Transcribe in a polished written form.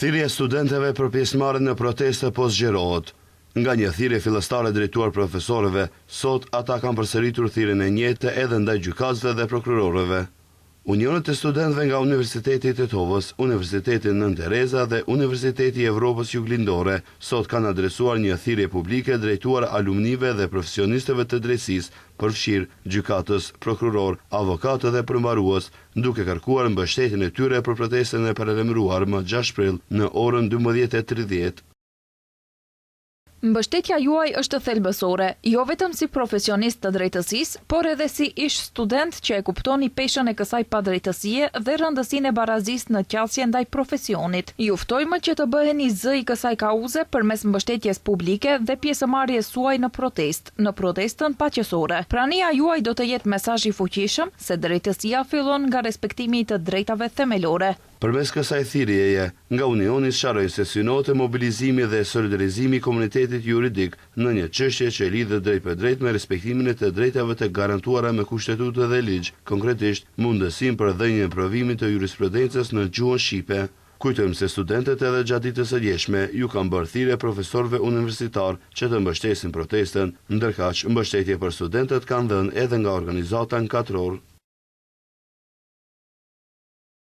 Thirrja e studentëve për pjesëmarrje në protestë po zgjerohet. Nga një thirrje fillestare drejtuar profesorëve, sot ata kanë përsëritur thirrjen e njëjtë edhe ndaj gjykatësve dhe prokurorëve. Unionet e studentëve nga Universiteti i Tetovës, Universiteti Nënë Tereza dhe Universiteti i Evropës Juglindore sot kanë adresuar një thirrje publike drejtuar alumnive dhe profesionistëve të drejtësisë, përfshirë gjykatës, prokurorë, avokatë dhe përmbarues, duke kërkuar mbështetjen e tyre për protestën e paralajmëruar më 6 prill në orën 12:30. Mbështetja juaj është thelbësore, jo vetëm si profesionist të drejtësisë, por edhe si ish-student që e kuptoni peshën e kësaj padrejtësie dhe rëndësinë e barazisë në qasje ndaj profesionit. Ju ftojmë që të bëheni zë i kësaj kauze përmes mbështetjes publike dhe pjesëmarrjes suaj në protestë, në protestën paqësore. Prania juaj do të jetë mesazh i fuqishëm se drejtësia fillon nga respektimi i të drejtave themelore. Përmes kësaj thirrjeje, nga Unioni sqarojnë se synohet mobilizimi dhe solidarizimi i komunitetit juridik në një çështje që lidhet drejtpërdrejt me respektimin e të drejtave të garantuara me kushtetutë dhe ligj, konkretisht mundësinë për dhënien e provimit të jurisprudencës në gjuhën shqipe. Kujtojmë se studentët edhe gjatë ditës së djeshme ju kanë bërë thirrje profesorëve universitarë që të mbështesin protestën, ndërkaq mbështetje për studentët kanë dhënë edhe nga organizata në katror.